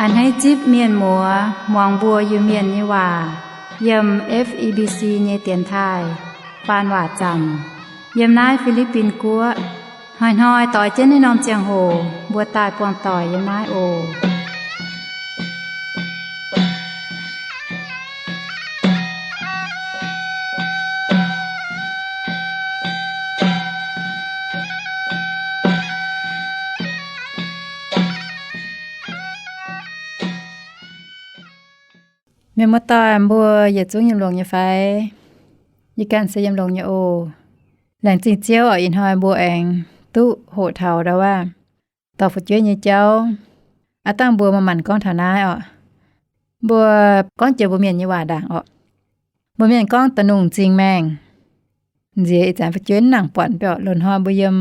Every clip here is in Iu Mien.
A'hneiv zipv mienh muoz muangx mbuo Iu-Mienh nyei waac yiem F E B C nyei dienx taaih faan waac zaamc yiem naaiv Fi^li^bin Guoqv. Hnoi-hnoi doix jienv naaiv norm ziangh hoc mbuo daaih buangh doic yiem naaiv oc. Mienh muoz-doic, mbuo yietc zungv yiem longx nyei fai? Yie ganh se yiem longx nyei oc. Laengz zingh Ziouv oc, ih hnoi mbuo aengx duqv hoqc taux ndau wuov dorh fu'jueiv nyei jauv. Aav dangh mbuo maaih manc gorngv taux naaiv oc. Mbuo gorngv jiex mbuo Mienh nyei waac ndaangc oc. Mbuo Mienh gorngv da'nungh m'zing maengh. Nziex ih zanc fu'jueiv mv nangc buatc mbiorqc, loz-hnoi mbuo yiem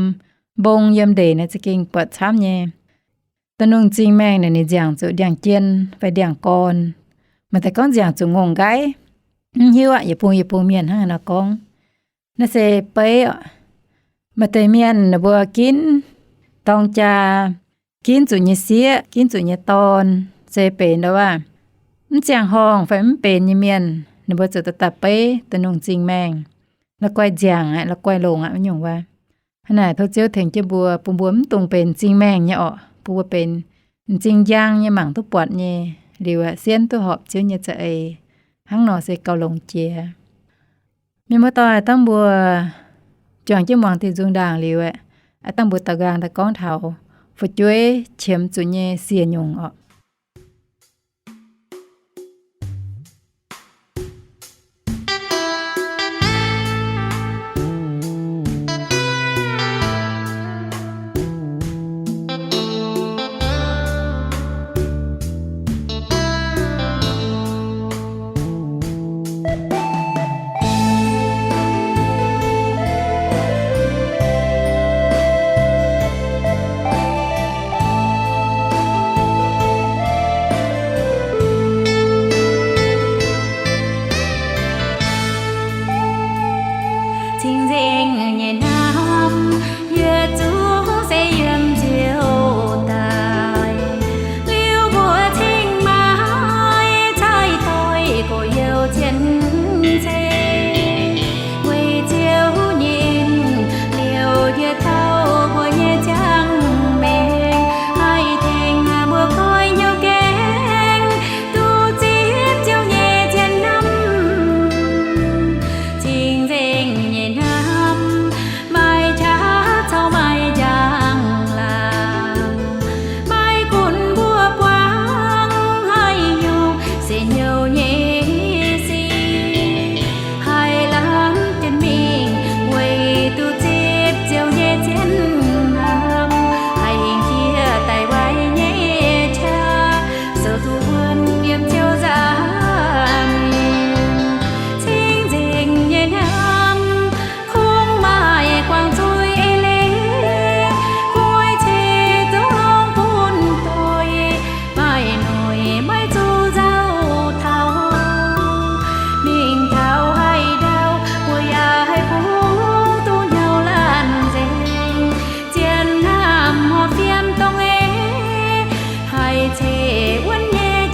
mbong yiem ndeic naaiv za'gengh buatc camv nyei. Da'nungh m'zing maengh naaic ninh nziangc zuqc ndiangx-jien fai ndiangx-gorn. Maaih deix gorngv nziangc zuqc ngongh nqaiv. Mv hiuv aqv, yietc bung yietc bung mienh hnangv haaix nor gorngv. Naaiv se beiv oc. Maaih deix mienh ninh mbuo ginv dorng jaa, ginv zuqc nyei sieqv, ginv zuqc nyei dorn, se benx ndau wuov mv ziangh horngh fai mv benx nyei mienh, ninh mbuo zuqc daaih beiv da'nungh m'zing maengh. La'guaih nziangc aqv, la'guaih longc aqv, wuov nyungc wuov. Hnangv naaic tov Ziouv tengx jienv mbuo, bun mbuo mv dungx benx m'zing maengh nyei orqc, bun mbuo benx m'zing njang nyei, mangc duqv buatc nyei, liuz aeqv, sienv duqv horpc Ziouv nyei za'eix. Hnangv nor se gauh longx jiex. Mienh muoz-doic, dangh mbuo juangc jienv muangx diuh nzung ndaangc liuz aeqv, dangh mbuo daux nqaang daaih gorngv taux fu'jueiv qiemx zuqc nyei siec nyungc orqc. Cing-nzengc nyei hnamv, yietc zungv se yiem Ziouv daaih. Liuz mbuo cingx maaih caaiv doix gorx-youz zien ceng, weic Ziouv nyei liouc yietc dauh mbuo nyei ziangh maengc, haih tengx mbuo goiv hnyouv gaengh duqv zipv Ziouv nyei zien hnamv. Cing-nzengc nyei hnamv, maaih qaqv caux maaih njang-laangc, maaih gunv mbuo buangv haaix nyungc se hnyouv nyei sic, haih lamh jienv mingh weic duqv zipv Ziouv nyei zien hnamv, haih hingh jiex daaih waaic nyei qaqv, souc duqv wuonv yiem Ziouv nza'hmien. Cing-nzengc nyei hnamv, kungx maaih guangc zuiz eix leiz, kungx oix ceix zungv longx bun doic, maaih noic maiv zuqc nzauh taux. Mingh taux haaix ndau, mbuo yaac haih kungx duqv hnyouv laanh nzengc. Zien hnamv horpc fiem dongh eix, haih ceix wuonv nyei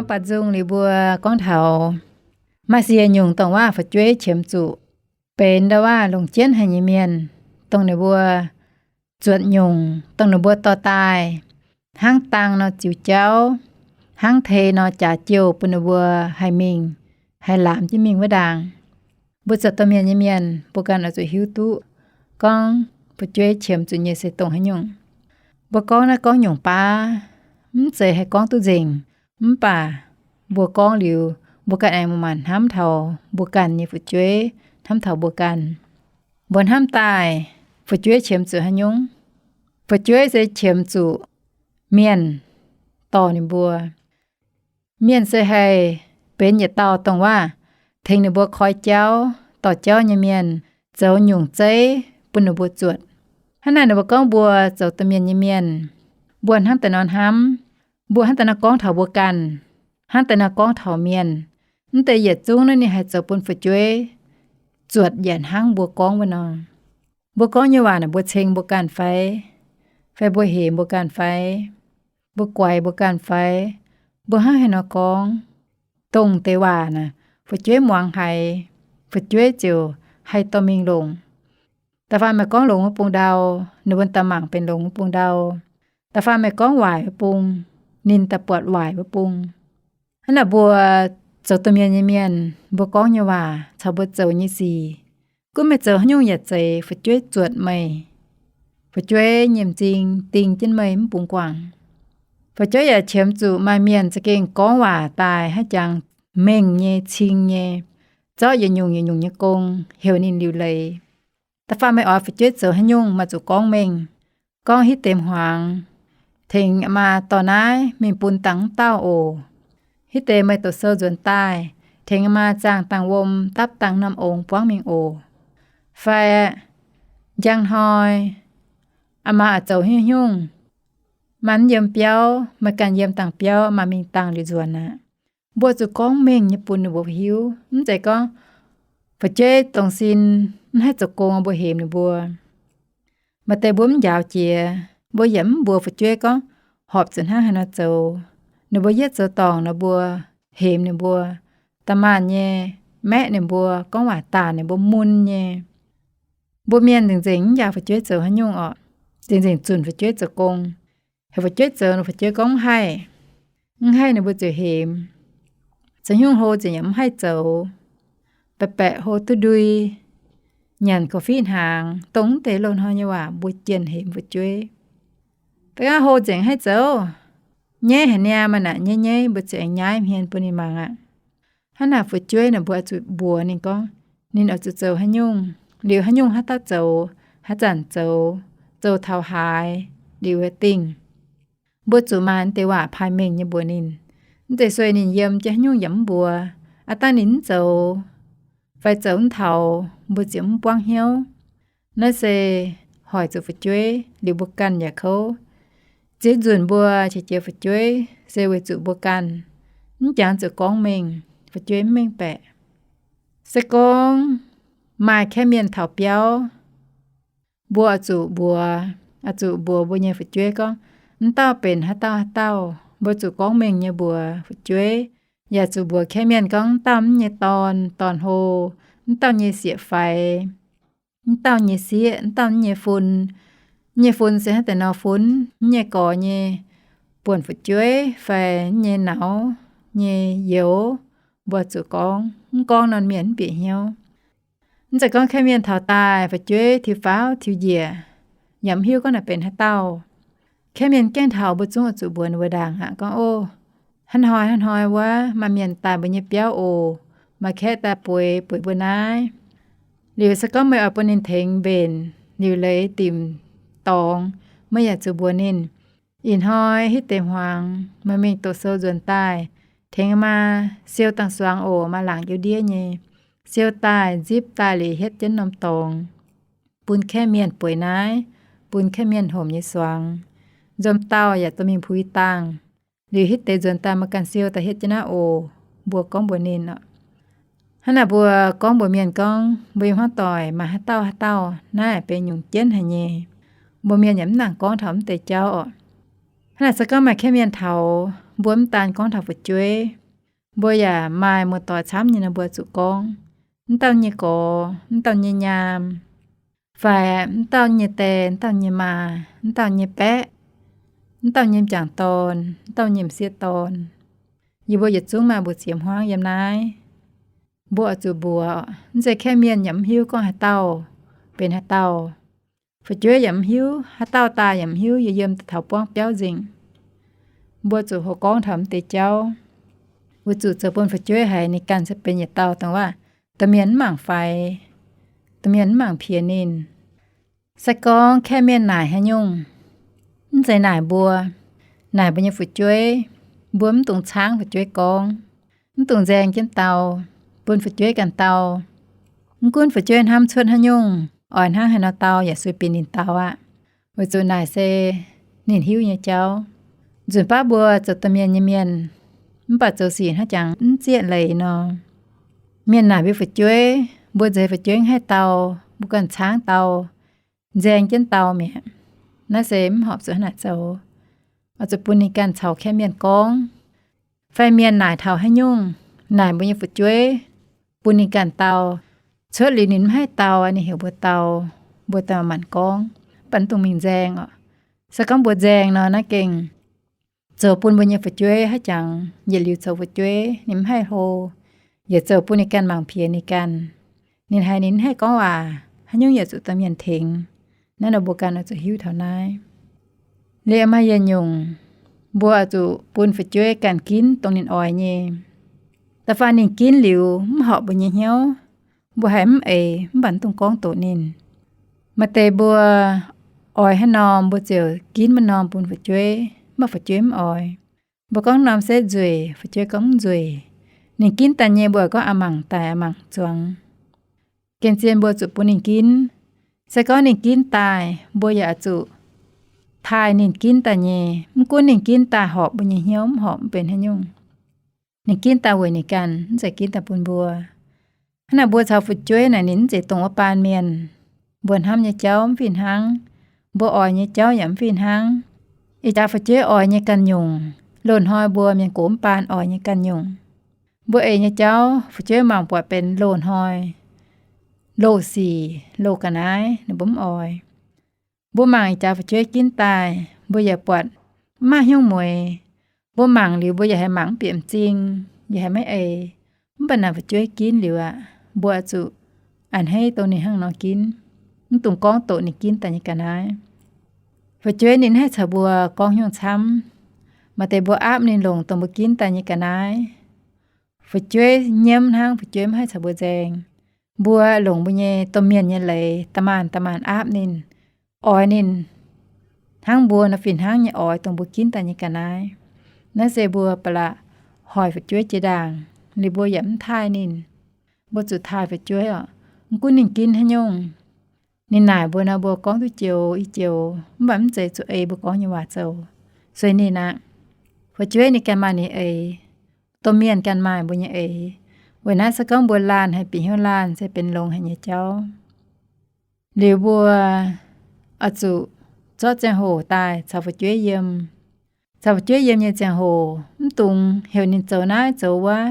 Baac nzung liuz mbuo gorngv taux maaih siec nyungc dongh waac fu'jueiv qiemx zuqc benx ndau waac longc jienv haic nyei mienh, dongh ninh mbuo zuotc nyungc, dongh ninh mbuo dorh daaih hnangv dang nor ziux jauv, hnangv tei nor jaax jouh bun ninh mbuo haih mingh, haih laamx jienv mingh wuov ndaangc. Mbuo zoux domh mienh nyei mienh, mbuo ganh oix zuqc hiuv duqv gorngv fu'jueiv qiemx zuqc nyei se dongh haaix nyungc. Mbuo gorngv naaiv gorngv nyungc baav, mv zeiz haih gorngv duqv nzengc, mv baac mbuo gorngv liuz, mbuo ganh aengx maaih hnamv taux mbuo ganh nyei fu'jueiv, hnamv taux mbuo ganh. Mbuo hnamv daaih fu'jueiv qiemx zuqc haaix nyungc? Fu'jueiv se qiemx zuqc mienh dorh ninh mbuo. Mienh se haih benx yietc dauh dongh waac tengx ninh mbuo koi jauv, dorh jauv nyei mienh, zoux nyungc zeiv bun ninh mbuo zuotc. Hnangv naaic ninh mbuo gorngv mbuo zoux domh mienh nyei mienh, mbuo hnamv daaih nor hnamv, mbuo hnamv daaih nor gorngv taux mbuo ganh, hnamv daaih nor gorngv taux mienh. Mv deix yietc zungv naaiv ninh haih zoux bun fu'jueiv zuotc yaac hnangv mbuo gorngv wuov nor. Mbuo gorngv nyei waac naaic mbuo ceng mbuo ganh fai, fai mbuo hemx mbuo ganh fai, mbuo guaix mbuo ganh fai, mbuo hnangv haaix nor gorngv, dongh deix waac naaic fu'jueiv muangx haiz, fu'jueiv ziouc haih dorh mingh longc. Da'faanh meih gorngv longx wuov bung ndau, ninh mbuo da'mangc benx longx wuov bung ndau. Da'faanh meih gorngv waaic wuov bung, ninh da'buatc waaic wuov bung. Hnangv naaic mbuo zoux domh mienh nyei mienh, mbuo gorngv nyei waac caux mbuo zoux nyei sic, gunv meih zoux haaix nyungc yaac zeiz, fu'jueiv zuotc meih. Fu'jueiv nyei m'zing ding jienv meih mv bungx guangc. Fu'jueiv yaac qiemx zuqc maaih mienh za'gengh gorngv waac daaih haaix jangx mengh nyei, cing nyei, zorqv yietc nyungc yietc nyungc nyei gong heuc ninh liuc leiz. Da'faanh meih oix fu'jueiv zoux haaix nyungc, maaih zuqc gorngv mengh, gorngv hitv deix hmuangx, tengx maa dorh naaiv mingh bun dangh wuov dauh oc. Hitv deix meih doqc sou nzuonx daaih, tengx maa zaangh dangh wuom, dapv dangh norm ongx buangv mingh oc. Fai njang hnoi, aa maa oix zoux haaix nyungc, maa mv yiem biauv, meih ganh yiem dangh biauv, maa mingh dangh liuz nzuonx aqv. Mbuo zuqc gorngv mengh nyei bun ninh mbuo hiuv. Mv zeiz gorngv fu'jueiv dongh sin mv haih zoux gong mbuo hemx ninh mbuo. Maaih deix mbuo mv njaaux jiex, mbuo yaac mv mbuox fu'jueiv gorngv horpc zuqc hnangv haaix nor zoux. Ninh mbuo yietv zoux dorngc nor mbuo hemx ninh mbuo, da'maanc nyei, maeqv ninh mbuo, gorngv waac daanc ninh mbuo mun nyei. Mbuo mienh nzengc-nzengc mv njaaux fu'jueiv zoux haaix nyungc orqc, nzengc-nzengc zunc fu'jueiv zoux gong. Heuc fu'jueiv zoux nor fu'jueiv gorngv mv haih. Mv haih ninh mbuo ziouc hemx. Zoux haaix nyungc hlo ziouc yaac mv haih zoux. Baeqc baeqc hlo duqv ndui, nyanc korv-fiqv hnaangx, dongh mv deix loz-hnoi nyei waac mbuo jienh hemx fu'jueiv. Da'gaav hlo nzengc haih zoux, nyaiv haic niaa, maaih naaic nyaiv nyaiv, mbuo ziouc aengx nyaiv hmien bun ninh mangc aqv. Hnangv naaic fu'jueiv naaic mbuo oix zuqc mbuox ninh gorngv, ninh oix zuqc zoux haaix nyungc, liuz haaix nyungc haaix dauh zoux, haaix zanc zoux, zoux taux haaix, liuz dingh. Mbuo zuqc maaih deix waac paaiv mengh nyei mbuox ninh. Mv zeiz sueih ninh yiem jienv haaix nyungc yaac mv mbuox. Aav dangh ninh mv zoux fai zoux mv taux, mbuo ziouc mv buangv hnyouv. Naaiv se hoic zuqc fu'jueiv, liuz mbuo ganh yaac kouv. Ziex nzunc mbuo qiex jiez fu'jueiv se weic zuqc mbuo ganh mv jangx zuqc gorngv mengh, fu'jueiv mv mengh baeqc. Se gorngv maaih kaeqv mienh taux biauv, mbuo oix zuqc mbuox, oix zuqc mbuox mbuo nyei fu'jueiv gorngv, mv dauh benx haaix dauh haaix dauh. Mbuo zuqc gorngv mengh nyei mbuox fu'jueiv, yaac zuqc mbuox kaeqv mienh gorngv, mv dauh mv nyei dorn, dorn-hlo, mv dauh nyei sieqv-faix, mv dauh nyei sieqv, mv dauh mv nyei fun. Mv nyei fun se hnangv deix nor fun, mv nyei gorx nyei buonc fu'jueiv fai mv nyei nauz nyei youz, mbuo zuqc gorngv. Mv gorngv nor mienh mv bieqc hnyouv. Mv zeiz gorngv kaeqv mienh taux daaih fu'jueiv tiux faaux tiux njiec, yaac mv hiuv gorngv naaic benx haaix dauh. Kaeqv mienh gaengh taux mbuo zungv oix zuqc mbuox ninh mbuo ndaangc aqv gorngv, Ov, hnangv hnoi hnangv hnoi wuov maaih mienh daaih mbuo nyei biauv oc. Maaih kaeqv daaih bueix, bueix mbuo naaiv. Liuz se gorngv meih oix bun ninh tengx mbenc liuc leiz dimc dorngx, meih yaac zuqc mbuox ninh, Ih hnoi hitv deix hmuangx meih mingh doqc sou nzuonx daaih, tengx maa siou dangh suangx oc. Maa laangc jienv ndiev nyei, siou daaih nzipv daaih liuz hietv jienv norm dorngx, bun kaeqv mienh bueix naaiv, bun kaeqv mienh homc nyei suangx. Nzomc dauh yaac dorh mingh puix dangh. Liuz hitv deix nzuonx daaih meih ganh siou daaih hietv jienv naaiv oc. Mbuo gorngv mbuox ninh oc. Hnangv naaic mbuo gorngv mbuox mienh gorngv mbuo yiem hmuangv doic maaih haaix dauh haaix dauh, naaiv benx nyungc jienv haic nyei. Mbuo mienh yaac mv nangc gorngv taux mv deix jauv oc. Hnangv naaic se gorngv maaih kaeqv mienh taux, mbuo mv daan gorngv taux fu'jueiv, Mbuo yaac maaih muoz-doic camv nyei nor, mbuo zuqc gorngv, mv dauh nyei gorx, mv dauh nyei nyaam, fai mv dauh nyei die, mv dauh nyei maa, mv dauh nyei baeqv, mv dauh nyei m'jangc dorn, mv dauh nyei m'sieqv dorn. Yie mbuo yietc zungv maaih mbu'ziex hmuangv yiem naaiv. Mbuo oix zuqc mbuox, mv zeiz kaeqv mienh yaac mv hiuv gorngv haaix dauh benx haaix dauh. Fu'jueiv yaac mv hiuv, haaix dauh daaih yaac mv hiuv, yie yiem taux buangv biauv nzengc. Mbuo zuqc hoqc gorngv taux mv deix jauv, weic zuqc zoux bun fu'jueiv haiz ninh ganh se benx yietc dauh dongh waac domh mienh mv mangc faix, domh mienh mv mangc piex ninh. Se gorngv kaeqv mienh naaic haaix nyungc, mv zeiz naaic mbuo, naaic mbuo nyei fu'jueiv, mbuo mv dungx caangv fu'jueiv gorngv, mv dungx nzaeng jienv dau, bun fu'jueiv ganh dau. Mv gunv fu'jueiv hnamv cuotv haaix nyungc, oix hnangv haaix nor dau yaac sueih bieqc ninh dau aqv. Weic zuqc naaic se ninh hiuv nyei jauv. Nzunc baav mbuo zoux domh mienh nyei mienh, mv baac zoux sic hnangv jangx mv zieqv leiz nor, mienh naaic mbuo fu'jueiv, mbuo nzeix fu'jueiv mv haih dau, mbuo ganh caangv dau, nzaeng jienv dau mi'aqv. Naaiv se mv horpc zuqc hnangv naaic zoux. Oix zuqc bun ninh ganh caux kaeqv mienh gorngv. Fai mienh naaic taux haaix nyungc, naaic mbuo nyei fu'jueiv, bun ninh ganh dau. Cuotv liuz ninh mv haih dau, ninh heuc mbuo dau, mbuo daaih manc-manc gorngv, mv baac mv dungx mingh nzaeng oc. Se gorngv mbuo nzaeng nor, naaiv gengh zoux bun mbuo nyei fu'jueiv haaix jangx yietc liuz zoux fu'jueiv ninh mv haih hlo, yaac zoux bun ninh ganh mangc piex ninh ganh. Ninh haiz ninh mv haih gorngv waac, haaix nyungc yaac zuqc domh mienh tengx. Naaiv nor mbuo ganh oix zuqc hiuv taux naaiv. Liuz maaih yietc nyungc, mbuo oix zuqc bun fu'jueiv ganh ginv dongh ninh oix nyei. Da'faanh ninh ginv liuz mv horpc mbuo nyei hnyouv, mbuo haiz mv eix, mv baac mv dungx gorngv doqc ninh. Maaih deix mbuo oix haaix norm mbuo ziouc ginv wuov norm bun fu'jueiv, mv baac fu'jueiv mv oix. Mbuo gorngv norm setv nzueic, fu'jueiv gorngv mv nzueic. Ninh ginv daaih nyei mbuo gorngv a'mangc daic a'mangc zuangx. Gengh zien mbuo zuqc bun ninh ginv. Se gorngv ninh ginv daaih, mbuo yaac zuqc taaih ninh ginv daaih nyei. Mv gunv ninh ginv daaih horpc mbuo nyei hnyouv mv horpc mv benx haaix nyungc. Ninh ginv daaih weic ninh ganh, mv zeiz ginv daaih bun mbuo. Hnangv naaic mbuo caux fu'jueiv naaic ninh mv zeiz dongh wuov baan mienh. Mbuo hnamv nyei jauv mv fih hnangv. Mbuo oix nyei jauv yaac mv fih hnangv. Ih jaax fu'jueiv oix nyei ganh nyungc, loz-hnoi mbuo mienh gox mv baan oix nyei ganh nyungc. Mbuo eix nyei jauv fu'jueiv mangc buatc benx loz-hnoi, loz-sic, loz ga'naaiv, ninh mbuo mv oix. Mbuo mangc ih jaax fu'jueiv ginv daaih, mbuo yaac buatc mv maaih hnyouv mueix. Mbuo mangc liuz mbuo yaac haiz mangc mv bieqc m'zing, yaac haiz maiv eix. Mv baac naaic fu'jueiv ginv liuz aqv, mbuo oix zuqc a'hneiv dongh ninh hnangv nor ginv, mv dungx gorngv doqc ninh ginv daaih nyei ga'naaiv. Fu'jueiv ninh haih caux mbuo gorngv hnyouv camv. Maaih deix mbuo aapv ninh longc dongh mbuo ginv daaih nyei ga'naaiv. Fu'jueiv nyiemv hnangv, fu'jueiv mv haih caux mbuo nzaeng. Mbuo longc mbuo nyei domh mienh nyei leiz da'maanc da'maanc aapv ninh, oix ninh hnangv mbuo nor fih hnangv nyei oix dongh mbuo ginv daaih nyei ga'naaiv. Naaiv se mbuo ba'laqc hoic fu'jueiv jiex ndaangc, liuz mbuo yaac mv taaih ninh. Mbuo zuqc taaih fu'jueiv oc. Mv gunv ninh ginv haaix nyungc, ninh naaic mbuo nor mbuo gorngv duqv joux i joux, mv baac mv zeiz zuqc ei mbuo gorngv nyei waac zoux. Sueih ninh aqv. Fu'jueiv ninh ganh maaih ninh eix. Domh mienh ganh maaih mbuo nyei eix. Weic naaiv se gorngv mbuo laanh haih bieqc hnyouv laanh se benx longx haic nyei jauv. Liuz mbuo oix zuqc zorqv ziangh hoc daaih caux fu'jueiv yiem. Caux fu'jueiv yiem nyei ziangh hoc mv dungx heuc ninh zoux naaiv zoux wuov,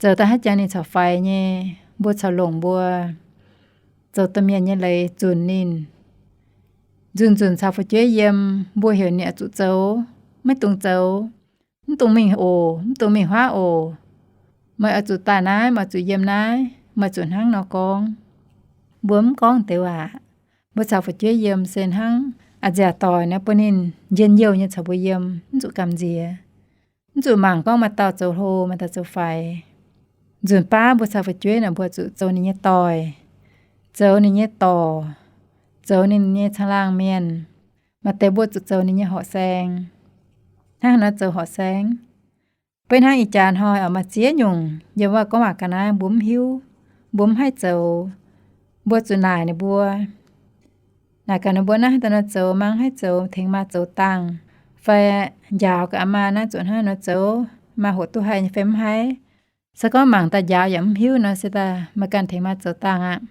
zoux daaih haaix jangx ninh corc faix nyei. Mbuo corc longc mbuo zoux domh mienh nyei leiz zunc ninh. Nzunc-nzunc caux fu'jueiv yiem, mbuo heuc ninh oix zuqc zoux, maiv dungx zoux, mv dungx mingh oc, mv dungx mingh huaav oc. Meih oix zuqc daaih naaiv, meih oix zuqc yiem naaiv, meih zuqc hnangv nor gorngv. Mbuo mv gorngv deix waac. Mbuo caux fu'jueiv yiem se hnangv a'nziaauc doic naaiv bun ninh njien-youh nyei caux mbuo yiem, mv zuqc gamh nziex. Mv zuqc mangc gorngv maaih dauh zoux hlo, maaih dauh zoux faix. Nzunc baav mbuo caux fu'jueiv naaic mbuo zuqc zoux ninh nyei doic, zoux ninh nyei dorc, zoux ninh nyei caangh laangh mienh. Maaih deix mbuo zuqc zoux ninh nyei horqc saeng. Hnangv haaix nor zoux horqc saeng? Beiv hnangv ih jaax hnoi oc, maaih ziex nyungc yiem wuov gorngv waac ga'naaiv mbuo mv hiuv, mbuo mv haih zoux. Mbuo zuqc naaic ninh mbuo, naaic gaax ninh mbuo naaiv haaix dauh nor zoux, mangc haih zoux, tengx maa zoux dangh, fai njaaux gaax maa naaiv zuqc hnangv nor zoux, maa hoqc duqv haih nyei fai mv haih. Se gorngv mangc daaih njaaux yaac mv hiuv nor, se daaih meih ganh tengx maa zoux dangh aqv.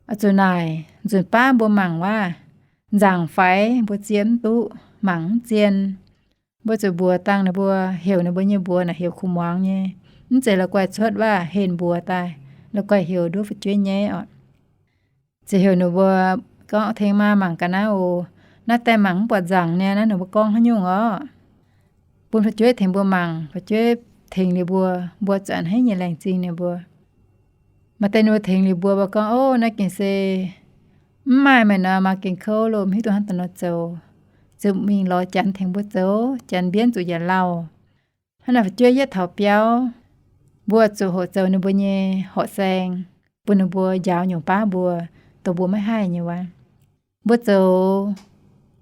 Oix zuqc naaic, nzunc baav mbuo mangc waac nzaangc faix, mbuo zieqv mv duqv, mangc mv zien. Mbuo zuqc mbuox dangh ninh mbuo, heuc ninh mbuo nyei mbuox naaic heuc kuv muangx nyei. Mv zeiz la'guaih cuotv waac henh mbuox daaih, la'guaih heuc nduov fu'jueiv nyaiv oc. Ziouc heuc ninh mbuo gorngv, Tengx maa mangc ga'naaiv oc. Naaiv daaih mangc mv buatc nzaangc niaa, naaiv ninh mbuo gorngv haaix nyungc orqc? Bun fu'jueiv tengx mbuo mangc. Fu'jueiv tengx liuz mbuo, mbuo zuqc a'hneiv nyei laengz zingh ninh mbuo. Maaih deix ninh mbuo tengx liuz mbuo, mbuo gorngv, Ov, naaiv gengh se mv maaih meih nor, maa gengh kouv loh, mv hiuv duqv hnangv da'nor zoux. Ziouc mingh lorz janx tengx mbuo zoux, janx mbienv zuqc yietc lauh. Hnangv naaic fu'jueiv yietv taux biauv, mbuo zuqc hoqc zoux ninh mbuo nyei horqc saeng, bun ninh mbuo njaaux nyungc baav mbuo, dongh mbuo maiv haih nyei wuov. Mbuo zoux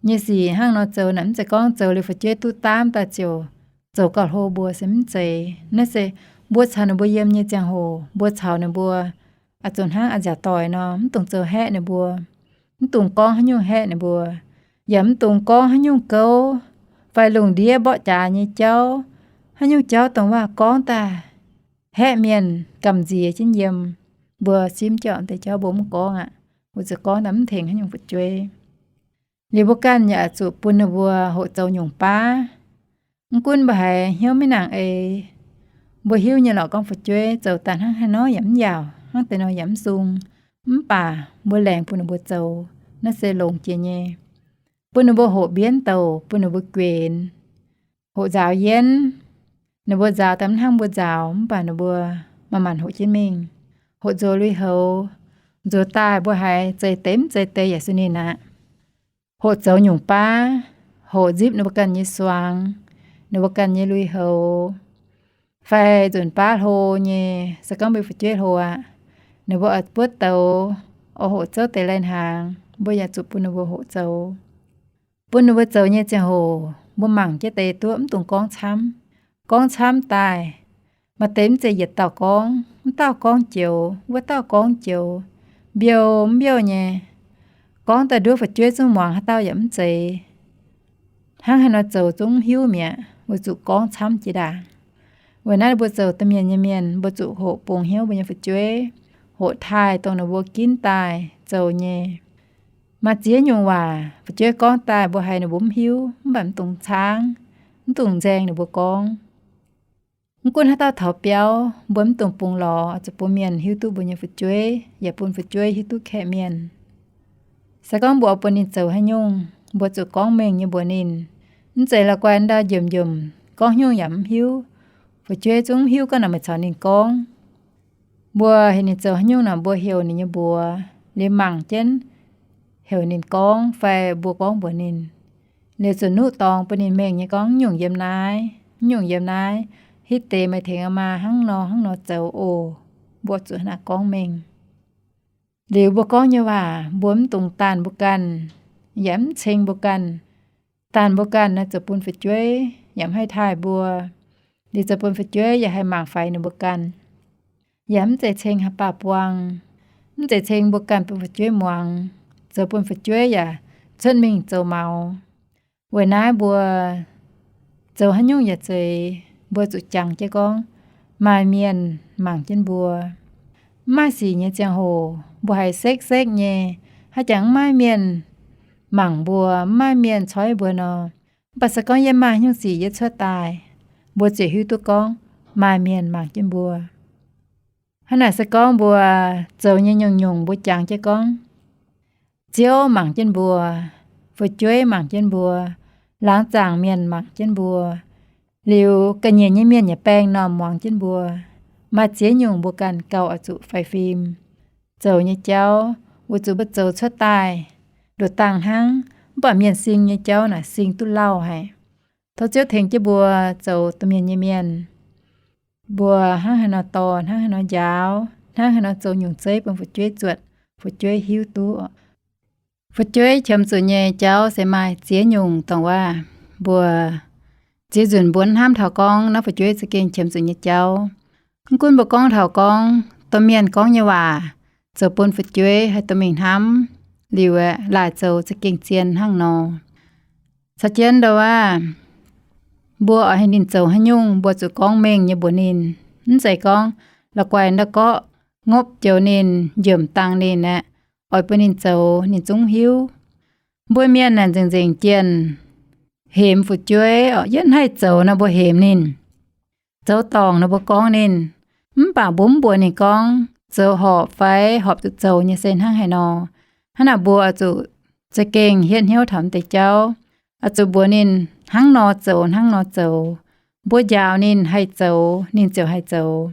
nyei sic hnangv nor zoux naaic, mv zeiz gorngv zoux liuz fu'jueiv duqv daamv daaih ziouc zoux gauh hlo mbuo, se mv zeiz. Naaiv se mbuo caux ninh mbuo yiem nyei ziangh hoc, mbuo caux ninh mbuo oix zuqc hnangv a'nziaauc doic nor, mv dungx zoux haeqv ninh mbuo, mv dungx gorngv haaix nyungc haeqv ninh mbuo, yaac mv dungx gorngv haaix nyungc gouv fai lungh ndiev mborqv jaax nyei jauv, haaix nyungc jauv dongh waac gorngv daaih haeqv mienh, gamh nziex jienv yiem. Mbuo simv jauv deix jauv mbuo mv gorngv aqv. Mbuo zuqc gorngv daaih mv tengx haaix nyungc fu'jueiv. Liuz mbuo ganh yaac zuqc bun ninh mbuo hoqc zoux nyungc baav. Mv gunv mbuo haiz hnyouv maiv nangc eix, mbuo hiuv nyei lorqc gorngv fu'jueiv zoux daaih hnangv haaix nor yaac mv yaauc, hnangv deix nor yaac mv sung, mv baac mbuo laengz bun ninh mbuo zoux, naaiv se longx jiex nyei. Bun ninh mbuo hoqc mbienv douc, bun ninh mbuo guenx, hoqc nzaaux yienv. Ninh mbuo nzaaux daaih mv hnangv mbuo nzaaux, mv baac ninh mbuo manc-manc hoqc jienv mingh. Hoqc nzuox lui-houx, nzuox daaih mbuo haiz zeiz deix mv zeiz deix yaac sueih ninh aqv. Hoqc zoux nyungc baav, hoqc nzipv ninh mbuo ganh nyei suangx, ninh mbuo ganh nyei lui-houx, fai nzunc baav hlo nyei, se gorngv mbuo fu'jueiv hlo aqv, ninh mbuo oix buov douz, oix hoqc zouv deix lai-hnaangx, mbuo yaac zuqc bun ninh mbuo hoqc zoux. Bun ninh mbuo zoux nyei ziangh hoc mbuo mangc jienv deix duqv, mv dungx gorngv camv. Gorngv camv daaih, maaih deix mv zeiz yietc dauh gorngv, mv dauh gorngv joux, wuov dauh gorngv joux, mbiouh mv mbiouh nyei. Gorngv daaih nduov fu'jueiv zungv muangx, haaix dauh yaac mv zeiz. Hnangv haaix nor zoux zungv mv hiuv mi'aqv, weic zuqc gorngv camv jiex ndaangc. Weic naaiv mbuo zoux domh mienh nyei mienh, mbuo zuqc hoqc bungx hnyouv mbuo nyei fu'jueiv, hoqc taaih dongh ninh mbuo ginv daaih zoux nyei. Maaih ziex nyungc waac fu'jueiv gorngv daaih mbuo haiz ninh mbuo mv hiuv, mv baac mv dungx caangv, mv dungx nzaeng ninh mbuo gorngv. Mv gunv haaix dauh taux biauv, mbuo mv dungx bungx lorz, zuqc bun mienh hiuv duqv mbuo nyei fu'jueiv, yaac bun fu'jueiv hiuv duqv kaeqv mienh. Se gorngv mbuo oix bun ninh zoux haaix nyungc, mbuo zuqc gorngv mengh nyei mbuox ninh. Mv zeiz la'guaih ndau njomc-njomc, gorngv haaix nyungc yaac mv hiuv. Fu'jueiv zungv mv hiuv gorngv naaic meih caux ninh gorngv. Mbuo heuc ninh zoux haaix nyungc naaic, mbuo heuc ninh nyei mbuox, liuz mangc jienv heuc ninh gorngv fai mbuo gorngv mbuox ninh. Liuz zuqc nuqv dorngx bun ninh mengh nyei gorngv, Nyungc yiem naaiv, nyungc yiem naaiv, hitv deix meih tengx maa hnangv nor hnangv nor zoux oc. Mbuo zuqc naaic gorngv mengh. Liuz mbuo gorngv nyei waac mbuo mv dungx daanh mbuo ganh, yaac mv ceng mbuo ganh. Daanh mbuo ganh naaic zoux bun fu'jueiv yaac mv haih taaih mbuo. Liuz zoux bun fu'jueiv yaac haih mangc faix ninh mbuo ganh. Yaac mv zeiz ceng haaix baac buang, mv zeiz ceng mbuo ganh bun fu'jueiv muangx, zoux bun fu'jueiv yaac cuotv mingh zoux maux. Weic naaiv mbuo zoux haaix nyungc yaac zeiz, mbuo zuqc jangx jienv gorngv, maaih mienh mangc jienv mbuo. Mv maaih sic nyei ziangh hoc, mbuo haiz sekv-sekv nyei, haaix jangx mv maaih mienh mangc mbuo, mv maaih mienh coiv mbuo nor, mv baac se gorngv yie maaih nyungc sic yie cuotv daaih, mbuo ziouc hiuv duqv gorngv maaih mienh mangc jienv mbuo. Hnangv naaic se gorngv mbuo zoux nyei nyungc-nyungc mbuo jangx jienv gorngv, Ziouv mangc jienv mbuo, fu'jueiv mangc jienv mbuo, laangz zaangc mienh mangc jienv mbuo, liuz ga'nyiec nyei mienh yaac baeng normh muangx jienv mbuo. Maaih ziex nyungc mbuo ganh gauh oix zuqc faix fim zoux nyei jauv, weic zuqc mbuo zoux cuotv daaih ndoh dangh hnangv, mv baac mienh sing nyei jauv naaic sing duqv lauh haic. Tov Ziouv tengx jienv mbuo zoux domh mienh nyei mienh. Mbuo hnangv haaix nor dorh, hnangv haaix nor njaaux, hnangv haaix nor zoux nyungc zeiv bun fu'jueiv zuotc, fu'jueiv hiuv duqv. Fu'jueiv qiemx zuqc nyei jauv se maaih ziex nyungc dongh waac. Mbuo ziex nzunc mbuo hnamv taux gorngv naaiv fu'jueiv za'gengh qiemx zuqc nyei jauv. Mv gunv mbuo gorngv taux gorngv domh mienh gorngv nyei waac zoux bun fu'jueiv haih dorh mingh hnamv, liuz aeqv, laaic zoux za'gengh zien hnangv nor. Caux jienv ndau waac, mbuo oix heuc ninh zoux haaix nyungc, mbuo zuqc gorngv mengh nyei mbuox ninh. Mv zeiz gorngv la'guaih ndau gorqv ngopv joux ninh, njomc dangh ninh aeqv, oix bun ninh zoux ninh zungv hiuv. Mbuo mienh naaic nzengc-nzengc jienh hemx fu'jueiv, yietv haih zoux nor mbuo hemx ninh. zoux dorngc ninh mbuo gorngv ninh. Mv baac mbuo mv mbuox ninh gorngv zoux horpc fai horpc zuqc zoux nyei se hnangv haaix nor. Hnangv naaic mbuo oix zuqc za'gengh hietv hnyouv taux deix jauv, oix zuqc mbuox ninh hnangv nor zoux, hnangv nor zoux. Mbuo njaaux ninh haih zoux, ninh ziouc haih zoux.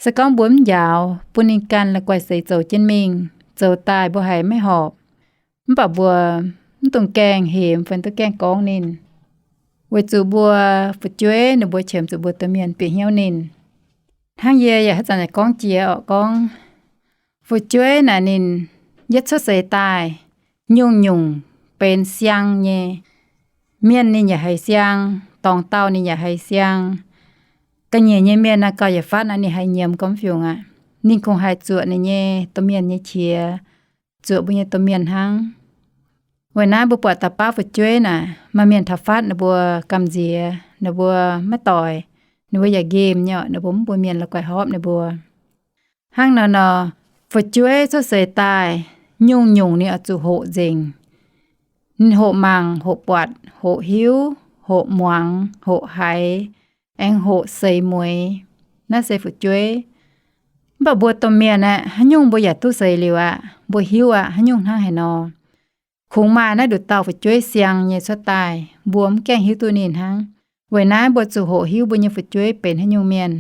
Se gorngv mbuo mv njaaux, bun ninh ganh la'guaih seix zoux jienv mingh, zoux daaih mbuo haiz maiv horpc. Mv baac mbuo mv dungx gaengh hemx fai duqv gaengh gorngv ninh, weic zuqc mbuo fu'jueiv ninh mbuo qiemx zuqc mbuo domh mienh bieqc hnyouv ninh. Hnangv yie yaac haaix zanc yaac gorngv jiex orqc gorngv, fu'jueiv naaic ninh yietv cuotv seix daaih, nyungc-nyungc benx siang nyei. Mienh ninh yaac haiz siang, dorngx dauh ninh yaac haiz siang. Ga'nyiec nyei mienh naaic gauh yietc fatv naaic ninh haiz nyiemz gormx fiungc aqv. Ninh kungx haiz zuoqc ninh nyei domh mienh nyei qiex, zuoqc mbuo nyei domh mienh hnangv. Weic naaiv mbuo buatc da'baav fu'jueiv naaic, maaih mienh taux fatv ninh mbuo gamh nziex, ninh mbuo maiv doic, ninh mbuo yaac nqemh nyei, ninh mbuo mv bun mienh la'guaih horpc ninh mbuo. Hnangv nor nor, fu'jueiv cuotv seix daaih, nyungc-nyungc ninh oix zuqc hoqc nzengc. Ninh hoqc mangc, hoqc buatc, hoqc hiuv, hoqc muangx, hoqc haiz, aengx hoqc seix mueiz. Naaiv se fu'jueiv. Mv baac mbuo domh mienh aeqv, haaix nyungc mbuo yaac duqv seix liuz aqv. Mbuo hiuv aqv, haaix nyungc hnangv haaix nor. Kungx maaih naaiv nduqc dauh fu'jueiv siang nyei cuotv daaih, mbuo mv gaengh hiuv duqv ninh hnangv. Weic naaiv mbuo zuqc hoqc hiuv mbuo nyei fu'jueiv benx haaix nyungc mienh.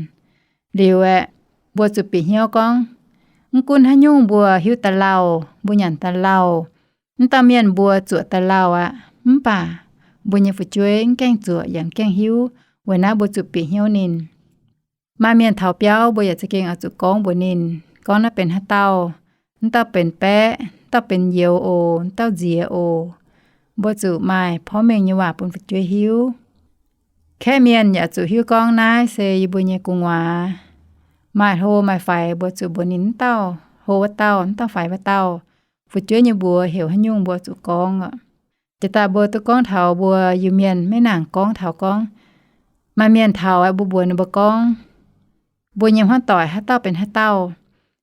Liuz aeqv, mbuo zuqc bieqc hnyouv gorngv, mv gunv haaix nyungc mbuo hiuv da'lauh, mbuo nyanc da'lauh, mv dauh mienh mbuo zuoqc da'lauh aqv, mv baac mbuo nyei fu'jueiv mv gaengh zuoqc yaac mv gaengh hiuv. Weic naaiv mbuo zuqc bieqc hnyouv ninh. Maaih mienh taux biauv mbuo yaac za'gengh oix zuqc gorngv mbuox ninh, gorngv naaiv benx haaix dauh, mv dauh benx baeqv, mv dauh benx youz oc, mv dauh nziex oc. Mbuo zuqc maaih porv mengh nyei waac bun fu'jueiv hiuv. Kaeqv mienh yaac zuqc hiuv gorngv naaiv se yie mbuo nyei gu'nguaaz. Maaih hlo maaih faix mbuo zuqc mbuox ninh mv dauh hlo wuov dauh, mv dauh faix wuov dauh. Fu'jueiv nyei mbuox heuc haaix nyungc mbuo zuqc gorngv oc. Jiex daaih mbuo duqv gorngv taux mbuo Iu-Mienh maiv nangc gorngv taux gorngv, maaih mienh taux aqv, mbuo mbuox ninh mbuo gorngv, mbuo nyei hmuangv doic haaix dauh benx haaix dauh.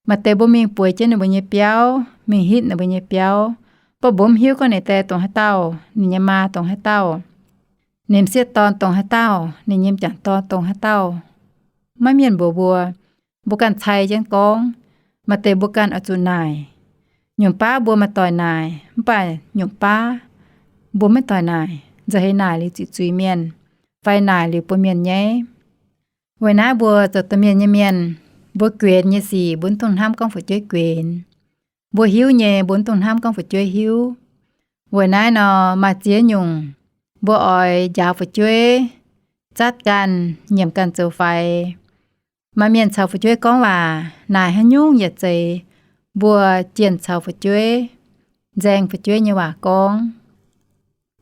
Maaih deix mbuo mingh bueix jienv ninh mbuo nyei biauv, mingh hitv ninh mbuo nyei biauv, mv baac mbuo mv hiuv gorngv ninh diex dongh haaix dauh, ninh nyei maa dongh haaix dauh, ninh m'sieqv dorn dongh haaix dauh, ninh nyei m'jangc dorn dongh haaix dauh. Maiv mienh mbuox mbuo, mbuo ganh cai jienv gorngv. Maaih deix mbuo ganh oix zuqc naaic. Nyungc baav mbuo maaih doic naaic, mv baac nyungc baav mbuo maiv doic naaic. Nzauh heix naaic liuz ziqc zuiz mienh, fai naaic liuz bun mienh nyaiv. Weic naaiv mbuo zoux domh mienh nyei mienh, mbuo guenx nyei sic mbuo mv dungx hnamv gorngv fu'jueiv guenx. Mbuo hiuv nyei mbuo mv dungx hnamv gorngv fu'jueiv hiuv. Weic naaiv nor maaih ziex nyungc, mbuo oix njaaux fu'jueiv zatv ganh, nyiemc ganh zoux faix. Maaih mienh caux fu'jueiv gorngv waac naaic haaix nyungc yietc zeiz, mbuo jienh caux fu'jueiv, nzaeng fu'jueiv nyei waac gorngv.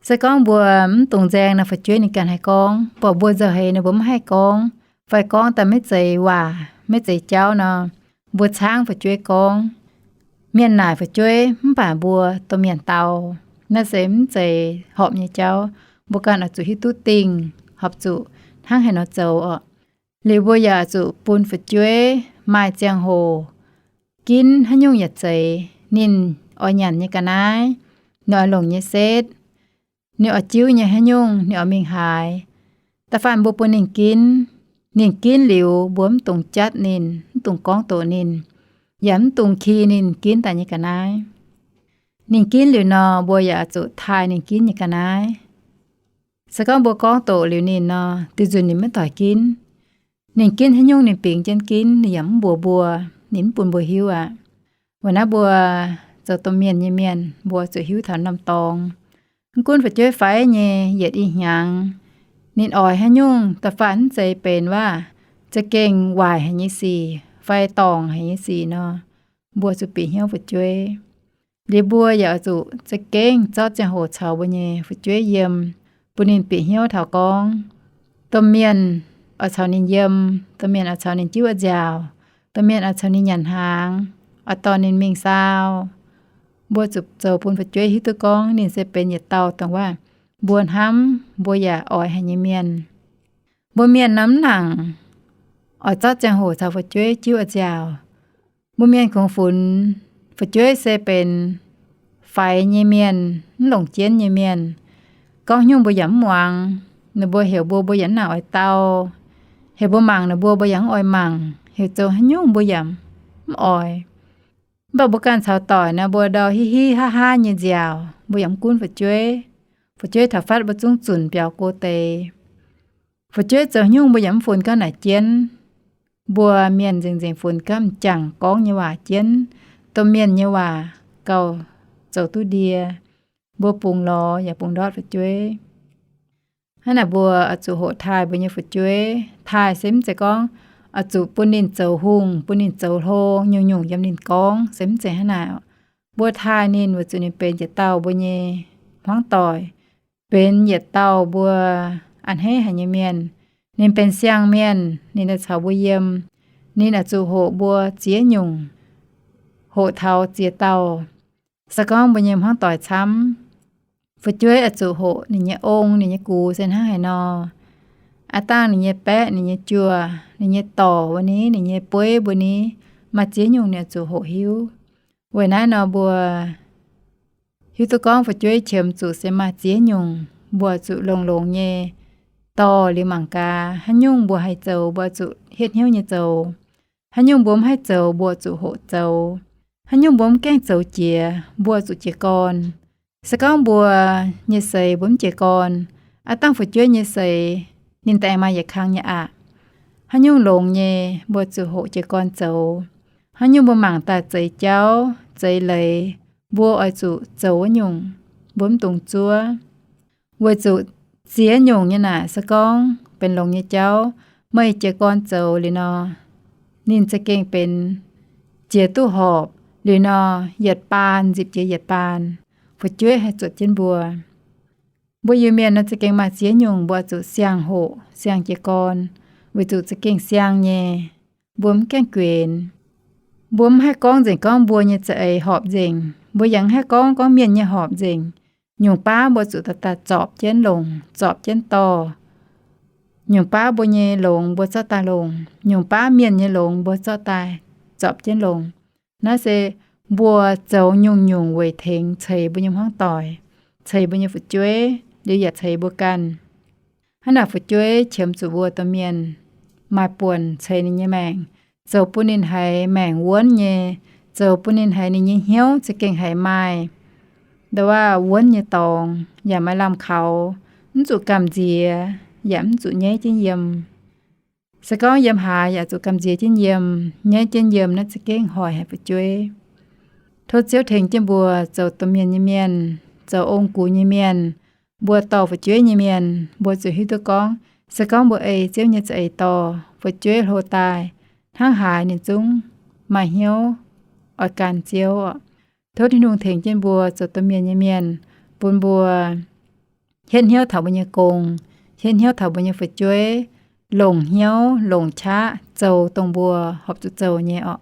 Se gorngv mbuo mv dungx nzaeng nor, fu'jueiv ninh ganh haih gorngv. Mv baac mbuo nzauh heix ninh mbuo mv haih gorngv, fai gorngv daaih maiv zeiz waac maiv zeiz jauv nor, mbuo caangv fu'jueiv gorngv. Mienh naaic fu'jueiv mv baac mbuo domh mienh dau. Naaiv se mv zeiz horpc nyei jauv. Mbuo ganh oix zuqc hiuv duqv dingh, horpc zuqc hnangv haaix nor zoux oc. Liuz mbuo yaac oix zuqc bun fu'jueiv maaih ziangh hoc ginv haaix nyungc yietc zeiz ninh oix nyanc nyei ga'naaiv, ninh oix longc nyei setv, ninh oix jiuv nyei haaix nyungc, ninh oix mingh haaix. Da'faanh mbuo bun ninh ginv. Ninh ginv liuz mbuo mv dungx jatv ninh, mv dungx gorngv doqc ninh, yaac mv dungx ki ninh ginv daaih nyei ga'naaiv. Ninh ginv liuz nor, mbuo yaac oix zuqc taaih ninh ginv nyei ga'naaiv. Se gorngv mbuo gorngv doqc liuz ninh nor, diuh nzunc ninh maiv doic ginv. Ninh ginv haaix nyungc ninh bingx jienv ginv, ninh yaac mv mbuox mbuo, ninh mv bun mbuo hiuv aqv. Weic naaiv mbuo zoux domh mienh nyei mienh, mbuo zuqc hiuv taux norm-dorngx. Mv gunv fu'jueiv faix nyei yietc i hnyangx, ninh oix haaix nyungc, da'faanh mv zeiz benx waac za'gengh waaic haic nyei sic fai dorngc haic nyei sic nor, mbuo zuqc bieqc hnyouv fu'jueiv. Liuz mbuo yaac oix zuqc za'gengh zorqv ziangh hoc caux mbuo nyei fu'jueiv yiem, bun ninh bieqc hnyouv taux gorngv domh mienh oix caux ninh yiem, domh mienh oix caux ninh jiuv oix nziaauc, domh mienh oix caux ninh nyanc hnaangx, oix dorh ninh mingh saau. Mbuo zuqc zoux bun fu'jueiv hiuv duqv gorngv ninh se benx yietc dauh dongh waac mbuo hnamv mbuo yaac oix haic nyei mienh. Mbuo mienh nor mv nangc oix zorqv ziangh hoc caux fu'jueiv jiuv oix nziaauc. Mbuo mienh kungx funx fu'jueiv se benx faix nyei mienh, mv longc jienv nyei mienh. Gorngv haaix nyungc mbuo yaac mv muangx. Ninh mbuo heuc mbuo, mbuo yaac mv nangc oix dau. Heuc mbuo mangc ninh mbuo, mbuo yaac mv oix mangc. Heuc zoux haaix nyungc mbuo yaac mv oix. Mv baac mbuo ganh caux doic naaiv mbuo ndau hiv hiv haav haav nyei nziaauc, mbuo yaac mv gunv fu'jueiv. Fu'jueiv taux fatv mbuo zungv zunc biaux go deix. Fu'jueiv zoux haaix nyungc mbuo yaac mv funx gaav naaic jienv. Mbuo mienh nzengc nzengc funx gaav m'jangc gorngv nyei waac jienv, domh mienh nyei waac gauh zoux duqv ndie. Mbuo bungx lorz yaac bungx ndortv fu'jueiv. Hnangv naaic mbuo oix zuqc hoqc taaih mbuo nyei fu'jueiv. Taaih se mv zeiz gorngv oix zuqc bun ninh zoux hungh, bun ninh zoux hlo, nyungc-nyungc yiem ninh gorngv, se mv zeiz hnangv naaic. Mbuo taaih ninh weic zuqc ninh benx yietc dauh mbuo nyei hmuangv doic, benx yietc dauh mbuo a'hneiv haic nyei mienh. Ninh benx siang-mienh, ninh daaih caux mbuo yiem, ninh oix zuqc hoqc mbuo ziex nyungc, hoqc taux ziex dauh. Se gorngv mbuo nyei hmuangv doic camv, fu'jueiv oix zuqc hoqc ninh nyei ong, ninh nyei gux se hnangv haaix nor. Aav dangh ninh nyei baeqv, ninh nyei juoh, ninh nyei dorc mbuo ni, ninh nyei bueiv mbuo ni, maaih ziex nyungc ninh oix zuqc hoqc hiuv. Weic naaiv nor mbuo hiuv duqv gorngv fu'jueiv qiemx zuqc se maaih ziex nyungc, mbuo zuqc longx-longx nyei dorh liuz mangc gaax. Haaix nyungc mbuo haih zoux, mbuo zuqc hietv hnyouv nyei zoux. Haaix nyungc mbuo mv haih zoux, mbuo zuqc hoqc zoux. Haaix nyungc mbuo mv gaengh zoux jiex, mbuo zuqc jiez gorn. Se gorngv mbuo nyei seix mbuo mv jiez gorn, aav dangh fu'jueiv nyei seix ninh daaih aengx maaih yietc kang nyei aqc. Haaix nyungc longx nyei, mbuo zuqc hoqc jiez gorn zoux. Haaix nyungc mbuo mangc daaih zeix jauv, zeix leiz, mbuo oix zuqc zoux wuov nyungc, mbuo mv dungx zuov. Weic zuqc ziex nyungc nyei naaic se gorngv benx longx nyei jauv, meih jiez gorn zoux liuz nor, ninh za'gengh benx jiex duqv horpc liuz nor, yietc baan nzipc jiex yietc baan, fu'jueiv haih zuotc jienv mbuo. Mbuo Iu-Mienh nor za'gengh maaih ziex nyungc mbuo zuqc siang-hoqc siang-jiez gorn, weic zuqc za'gengh siang nyei. Mbuo mv gaengh guenx. Mbuo mv haih gorngv nzengc gorngv mbuo nyei za'eix horpc nzengc. Mbuo yaac mv haih gorngv gorngv mienh nyei horpc nzengc. Nyungc baav mbuo zuqc daaih daaih zorpc jienv longc, zorpc jienv dorh. Nyungc baav mbuo nyei longx mbuo zorqv daaih longc. Nyungc baav mienh nyei longx mbuo zorqv daaih zorpc jienv longc. Naaiv se mbuo zoux nyungc-nyungc weic tengx ceix mbuo nyei hmuangv doic, ceix mbuo nyei fu'jueiv, liuz yaac ceix mbuo ganh. Hnangv naaic fu'jueiv qiemx zuqc mbuo domh mienh maaih buonc ceix ninh nyei maengc, zoux bun ninh haiz maengc wuonv nyei, zoux bun ninh haiz ninh nyei hnyouv za'gengh haiz maaih ndau wuov wuonv nyei dorngx, yaac maaih lamh kaux, mv zuqc gamh nziex, yaac mv zuqc nyaiv jienv yiem. Se gorngv yiem haaix yaac zuqc gamh nziex jienv yiem, nyaiv jienv yiem naaiv za'gengh hoic haic fu'jueiv. Tov Ziouv tengx jienv mbuo zoux domh mienh nyei mienh, zoux ong-gux nyei mienh, mbuo dorh fu'jueiv nyei mienh, mbuo zuqc hiuv duqv gorngv, se gorngv mbuo ei Ziouv nyei za'eix dorh fu'jueiv hlo daaih, hnangv haaix ninh zungv maaih hnyouv oix gan Ziouv oc. Tov Tin-Hungh tengx jienv mbuo zoux domh mienh nyei mienh, bun mbuo hietv hnyouv taux mbuo nyei gong, hietv hnyouv taux mbuo nyei fu'jueiv, longc hnyouv longc qaqv zoux dongh mbuo horpc zuqc zoux nyei orqc.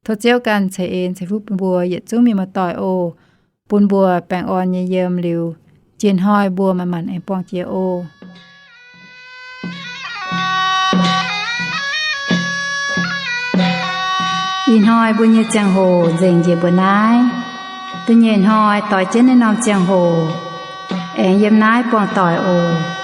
Tov Ziouv ganh ceix en ceix fuqv bun mbuo yietc zungv mienh muoz-doic oc. Bun mbuo baengh orn nyei yiem liuz, jiex hnoi mbuo manc-manc aengx buangh jiex oc. Ih hnoi mbuo nyei ziangh hoc nzengc njiec mbuo naaiv. Da'nyeic hnoi doix jienv naaiv norm ziangh hoc aengx yiem naaiv buangh doic oc.